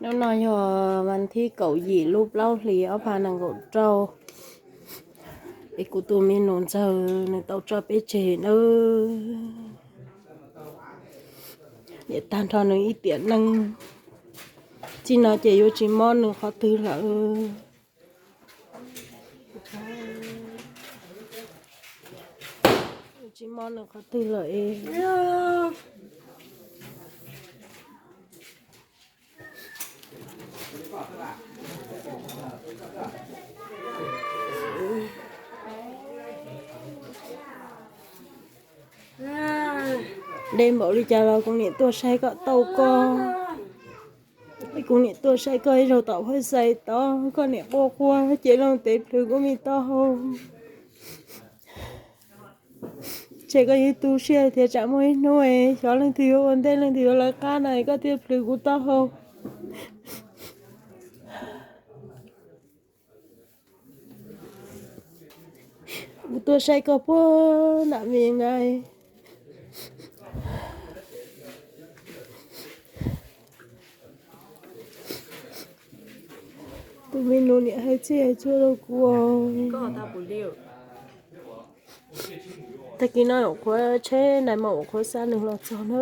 Hnub no yog vas thib kaum yim lub plaub hlis ob phav nees nkaum rau, es kuv tus me nus ntxawg nws tau tso peb tseg nawb. Niam tag nrho nws ib tiam neej, txij no ces yuav tsis mob nws qhov twg lawm. Tsis mob nws qhov twg lawm es. Deb npaum li cas los kuv niam tuaj saib kom tau koj. Kuv niam tuaj saib koj ib zaug tom Phaj Xais tod, koj niam quaj quaj ces loo tes plhws kuv me taub hau. Ces koj yeej tu siab tias tsam muaj ib hnub xyov leej twg yuav ua ntej leej twg yuav lawv qab na, koj thiaj plhws kuv taub hau. Kuv tuaj saib koj puag nram Vias Nkas. Tus me nus niam hais txhij hais txhua rau kuv. Tag kis no nyuam qhuav tsheb nais mas nyuam qhuav xa nws los txog na.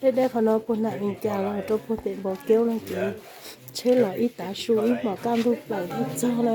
Deb deb qhov no puag nram Vias Cas los rau puag pem Npos Keub no ces tsheb los ib tav su ib hmos kaj ntug plaws thiaj txog na.